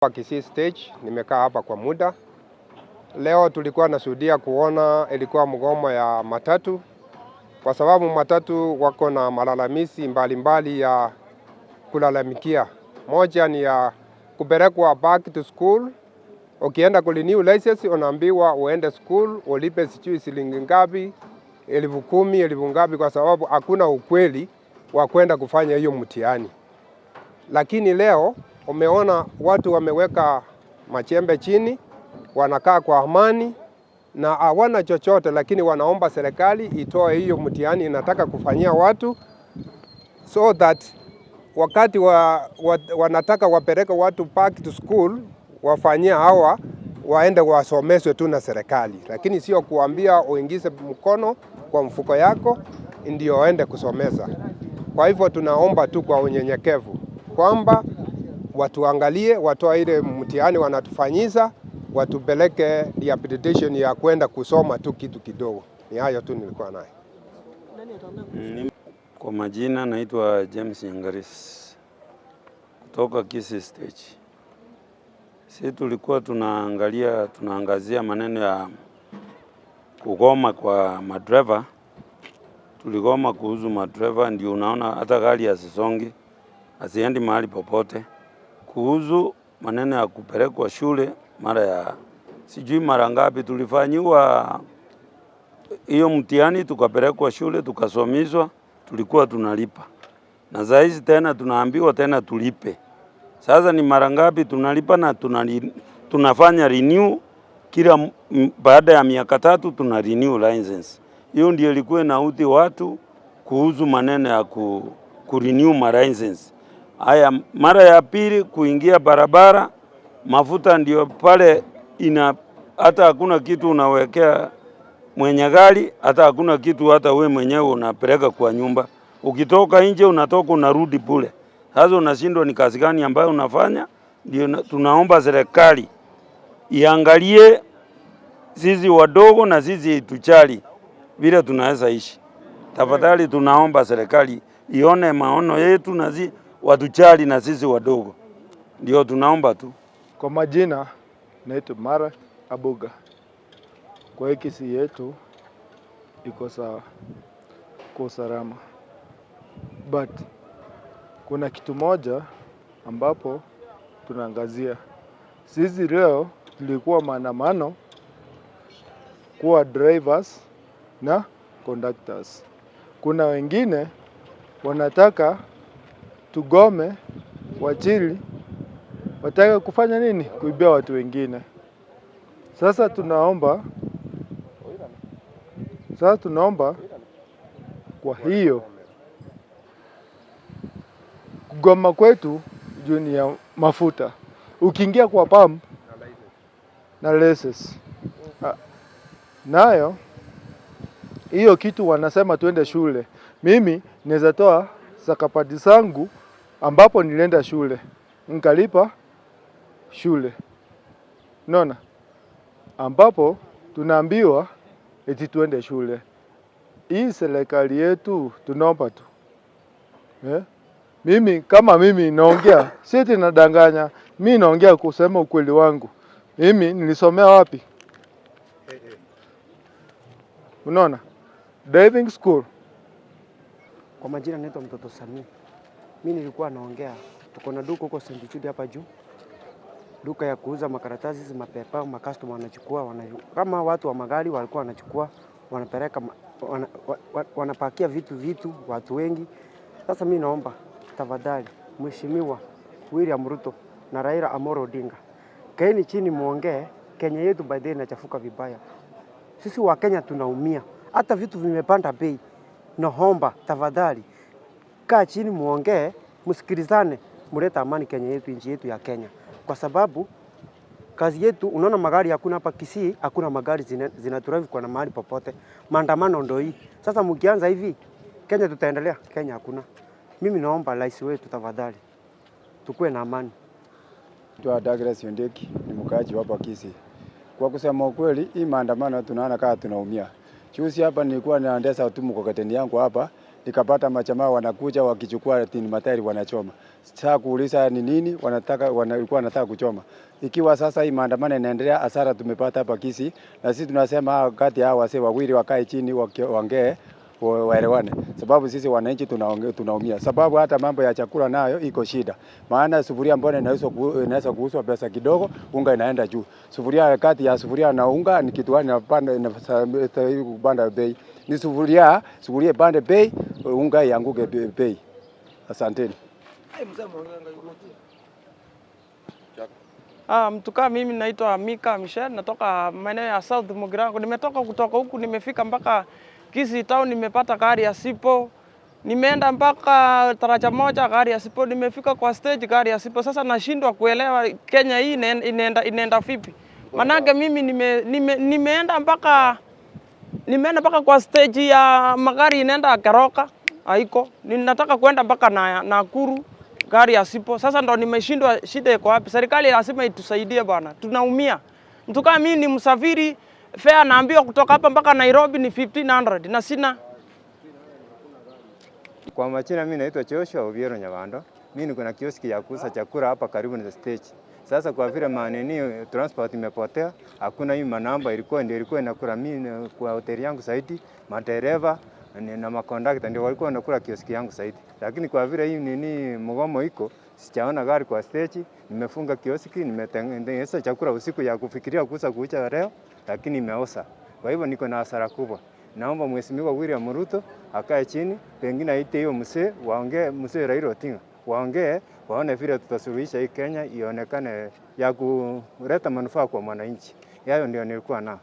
Kisii Stage, nimekaa hapa kwa muda. Leo tulikuwa nashuhudia kuona ilikuwa mgomo ya matatu, kwa sababu matatu wako na malalamishi mbalimbali ya kulalamikia. Moja ni ya kupelekwa back to school. Ukienda kurenew license unaambiwa uende school ulipe sijui shilingi ngapi, 10,000, elfu ngapi, kwa sababu hakuna ukweli wa kwenda kufanya hiyo mtihani. Lakini leo umeona watu wameweka machembe chini, wanakaa kwa amani na hawana chochote, lakini wanaomba serikali itoe hiyo mtihani inataka kufanyia watu so that wakati wanataka wapeleke watu back to school wafanyie hawa waende wasomeshwe tu na serikali, lakini sio kuambia uingize mkono kwa mfuko yako ndio waende kusomeza. Kwa hivyo tunaomba tu kwa unyenyekevu kwamba watuangalie, watoe ile mtihani wanatufanyiza, watupeleke rehabilitation ya kwenda kusoma tu kitu kidogo. Ni hayo tu nilikuwa nayo. Kwa majina naitwa James Nyangaris kutoka Kisii Stage. Sisi tulikuwa tunaangalia tunaangazia maneno ya kugoma kwa madreva. Tuligoma kuhusu madreva, ndio unaona hata gari hazisongi, haziendi mahali popote. Kuhusu maneno ya kupelekwa shule mara ya sijui mara ngapi tulifanyiwa hiyo mtihani, tukapelekwa shule tukasomizwa, tulikuwa tunalipa, na saa hizi tena tunaambiwa tena tulipe. Sasa ni mara ngapi tunalipa na tunafanya renew kila baada ya miaka 3 tuna renew license. Hiyo ndio ilikuwa inaudhi watu kuhusu maneno ya ku renew ma license. Haya, mara ya pili kuingia barabara, mafuta ndio pale ina hata hakuna kitu unawekea mwenye gari, hata hakuna kitu hata we mwenyewe unapeleka kwa nyumba. Ukitoka nje unatoka unarudi bure. Sasa unashindwa ni kazi gani ambayo unafanya. Ndio tunaomba serikali iangalie sisi wadogo na sisi itujali vile tunaweza ishi. Tafadhali tunaomba serikali ione maono yetu na watujali na sisi wadogo. Ndio tunaomba tu. Kwa majina naitwa Mara Abuga. Kwa hii Kisii yetu iko sawa kwa usalama, but kuna kitu moja ambapo tunaangazia. Sisi leo tulikuwa maandamano kuwa drivers na conductors. Kuna wengine wanataka tugome wachili, wataka kufanya nini? Kuibia watu wengine. Sasa tunaomba kwa hiyo kugoma kwetu juu ni ya mafuta. Ukiingia kwa pump na license nayo hiyo kitu wanasema tuende shule. Mimi naweza toa stakabadhi zangu ambapo nilienda shule nikalipa shule, unaona, ambapo tunaambiwa eti tuende shule. Hii serikali yetu tunaomba tu eh? Mimi kama mimi naongea, si eti nadanganya, mi naongea kusema ukweli wangu. Mimi nilisomea wapi? Unaona, driving school. Kwa majina naitwa Mtoto Samia. Mimi nilikuwa naongea, tuko na duka huko St. Jude hapa juu, duka ya kuuza makaratasi hizi mapepa, macustomer wanachukua kama watu wa magari walikuwa wanachukua wanapeleka wanapakia vitu watu wengi. Sasa mimi naomba tafadhali, Mheshimiwa William Ruto na Raila Amolo Odinga, kaeni chini muongee. Kenya yetu by the way inachafuka vibaya. Sisi wa Kenya tunaumia, hata vitu vimepanda bei. Naomba tafadhali, kaa chini muongee, msikilizane, mulete amani Kenya yetu, nchi yetu ya Kenya, kwa sababu kazi yetu, unaona magari hakuna hapa Kisii, hakuna magari zina drive kwa na mahali popote. Maandamano ndo hii sasa. Mkianza hivi Kenya tutaendelea? Kenya hakuna. Mimi naomba rais wetu tafadhali, tukue na amani. Naitwa Douglas Ondeki, ni mkaaji hapa Kisii. Kwa kusema ukweli, hii maandamano tunaona kama tunaumia. Juzi hapa nilikuwa naendesha tu mkokoteni yangu hapa, nikapata majamaa wanakuja wakichukua tini matairi wanachoma. Sasa kuuliza ni nini wanataka, walikuwa wanataka kuchoma. Ikiwa sasa hii maandamano inaendelea, hasara tumepata hapa Kisii, na sisi tunasema kati ya hao wasee wawili wakae chini waongee waelewane, sababu sisi wananchi tunaumia, sababu hata mambo ya chakula nayo iko shida, maana sufuria mbona inaweza kuuzwa pesa kidogo, unga inaenda juu. Sufuria kati ya sufuria na unga ni kitu gani inapanda inastahili kupanda bei? Ni sufuria, sufuria ipande bei, unga ianguke bei. Asanteni. Mtu kama mimi naitwa Mika Michel, natoka maeneo ya South Mugirango. Nimetoka kutoka huku nimefika mpaka Kisii town, nimepata gari ya Sipo. Nimeenda mpaka Taraja Moja, gari ya Sipo. Nimefika kwa stage, gari ya Sipo. Sasa nashindwa kuelewa Kenya hii inaenda vipi. Manake mimi nimeenda mpaka kwa stage ya magari inaenda Keroka, haiko. Ninataka kwenda mpaka na Nakuru, gari ya Sipo. Sasa ndo nimeshindwa, shida iko wapi? Serikali lazima itusaidie bwana, tunaumia. Mtu kama mimi ni msafiri, fare naambiwa kutoka hapa mpaka Nairobi ni 1500 na sina. Kwa majina mimi naitwa Joshua Obiero Nyabando. Mimi niko na kioski ya kuuza chakula hapa karibu na stage. Sasa kwa vile manini transport imepotea, hakuna hii manamba ilikuwa ndio ilikuwa inakula mimi kwa hoteli yangu zaidi, madereva na makondakta ndio walikuwa wanakula kioski yangu zaidi. Lakini kwa vile hii nini mgomo iko, sijaona gari kwa stage, nimefunga kioski, nimetengeneza chakula usiku ya kufikiria kuuza kuuza leo, lakini imeoza. Kwa hivyo niko na hasara kubwa. Naomba Mheshimiwa William Ruto akae chini, pengine aite hiyo mzee, waongee, mzee Raila Odinga, waongee, waone vile tutasuluhisha hii Kenya ionekane ya kuleta manufaa kwa mwananchi. Hayo ndio nilikuwa nao.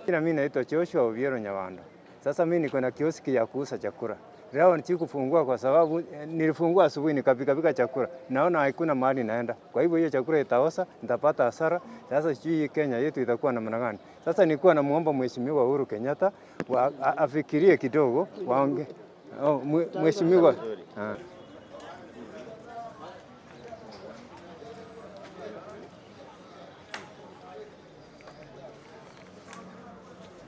Ila mimi naitwa Joshua Obiero Nyawando. Sasa mimi niko na kioski ya kuuza chakula. Leo sikufungua kwa sababu nilifungua asubuhi nikapika pika chakula. Naona hakuna mahali naenda. Kwa hivyo hiyo chakula itaosa, nitapata hasara. Sasa sijui hii Kenya yetu itakuwa namna gani. Sasa nilikuwa namuomba Mheshimiwa Uhuru Kenyatta afikirie kidogo, waonge. Oh, mheshimiwa. Ah.